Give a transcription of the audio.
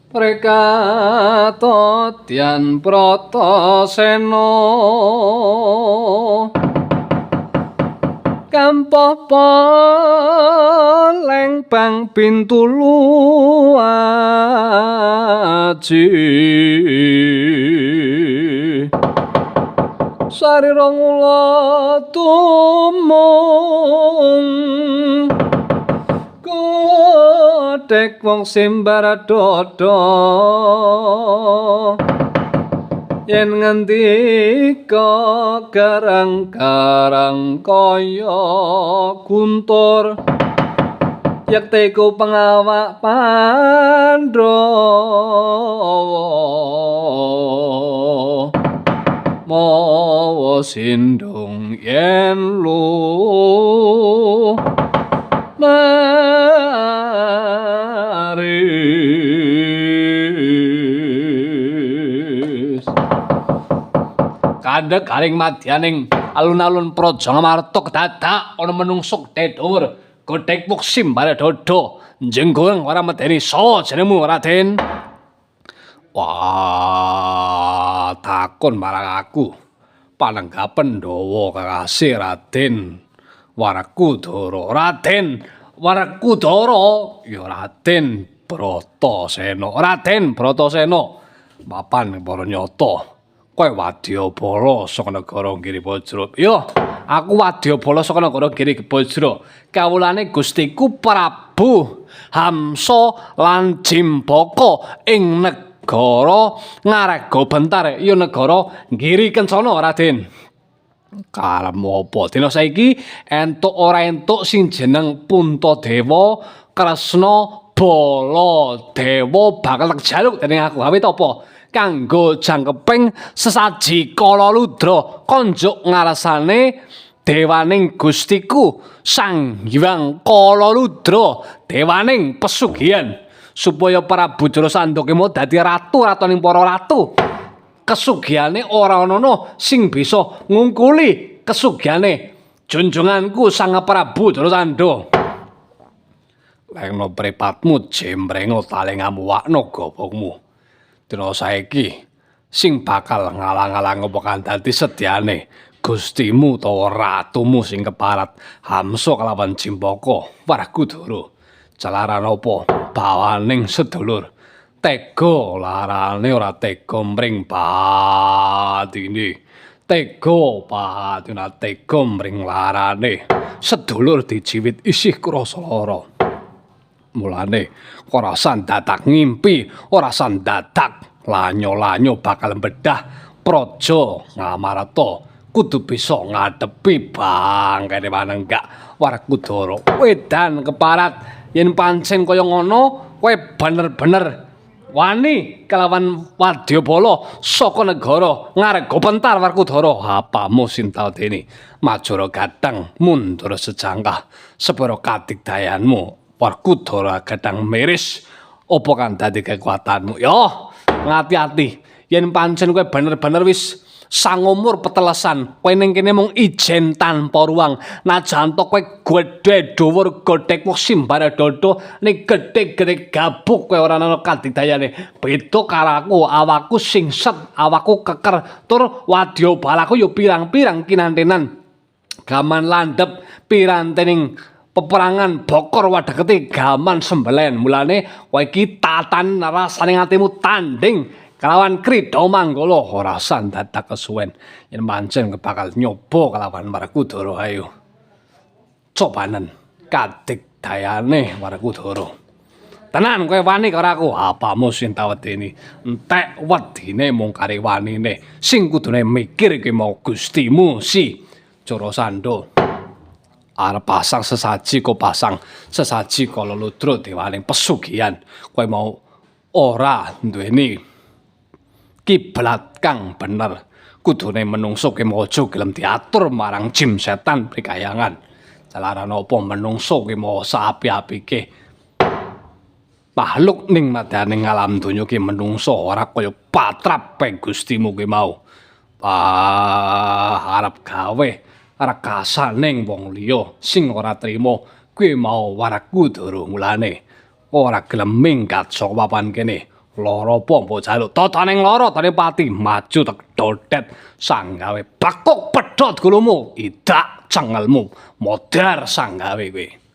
Prekatodyan Bratasena kampoh poleng bang Bintulu aji sarira ngula tumung kodhek wong simbar dada yen ngendika garang-garang kaya guntur yektiku pengawak Pandhawa mawa sindung yen lu maris. Kandhek garing madyaning alun-alun Praja Ngamarta kedadak ana menungso gedhe dhuwur godhek muk simbare dada njenggoeng ora medeni. Sawa jenengmu Raden? Wah, takon marang aku. Panenggah Pandhawa kakasih Raden Werkudara. Raden Werkudara ya Raden Bratasena. Raden Bratasena papan para nyata. Kowe wadyabala saka negara Giribajra. Yo, aku wadyabala saka negara Giribajra. Kawulane Gustiku Prabu Hamsa lan Jimbaka ing negara Ngarega Bentar, ya negara Giri Kencana Raden. Karepmu apa? Dina saiki entuk ora entuk sing jeneng Puntadewa Kresna Baladewa bakal jaluk dening aku. Awit apa? Kanggo jangkeping sesaji Kalaludra konjuk ngarsane dewaning Gustiku Sang Hyang Kalaludra dewaning pesugihan supaya Prabu Jarasandha ki mau dadi ratu ratoning para ratu. Kesugihane ora ana sing bisa ngungkuli kesugihane junjunganku Sang Prabu Jarasandha. Lengno pripatmu jembrengo talengamu wakno gobokmu. Dina saiki sing bakal ngalang-alang apa kang dadi sedyane gustimu utawa ratumu sing keparat Hamsa kelawan Jimbaka Werkudara. Jalaran apa bawaning sedulur tega larane ora tega mring batine, tega batine tega mring larane sedulur dijiwit isih krasa lara. Mulane ora sandadak ngimpi, ora sandadak lanyo-lanyo bakal bedah praja Ngamarta kudu bisa ngadepi bangkene manenggak Werkudara. Wedan keparat yen pancen kaya ngono kowe bener-bener wani kelawan wadyabala saka negara Ngarega Pentar Werkudara. Apamu sintaldene majara gathang mundur sejangkah separa kadigdayanmu Werkudara gathang miris apa kang dadi kekuatanmu. Yo ngati-ati yen pancen kowe bener-bener wis sangumur petelesan kowe ning kene mung ijen tanpa ruang najan to kowe gedhe dhuwur godhek mung simbare dada ning gedhe-gedhe gabuk kowe ora ana kadigdayane. Beda karo aku, awakku singset, awakku keker tur wadyabalaku yo pirang-pirang kinantenan gaman landhep pirantening peperangan bokor wadhekete gaman sembelen. Mulane kowe iki tatan rasane atimu tanding kelawan Krida Manggala ora sandadak kesuwen yen pancen bakal nyoba kelawan Werkudara. Ayo cobanen kadigdayane Werkudara. Tenan kowe wani karo aku? Apamu sing tawedeni entek wedine mung kari wanine sing kudune mikir iki mau gustimu si Jarasandha. Arep pasang sesaji kok pasang sesaji Kalaludra dewaning pesugihan kowe mau ora duweni kiblat kang bener. Kudune menungso ki aja gelem diatur marang jim setan prikayangan. Jalaran apa menungso ki mau saapi-apike makhluk ning madyaning alam donya ki menungso ora kaya patrape gustimu ki mau. Ah, arep gawe rekasaning wong liya sing ora trima kuwi mau Werkudara. Mulane ora gelem minggat saka papan kene. Lara apa mbok jaluk? Tataning lara tane pati maju tek dodet sanggawe bakuk pedhot gulumu, idak cengelmu, modar sanggawe kowe.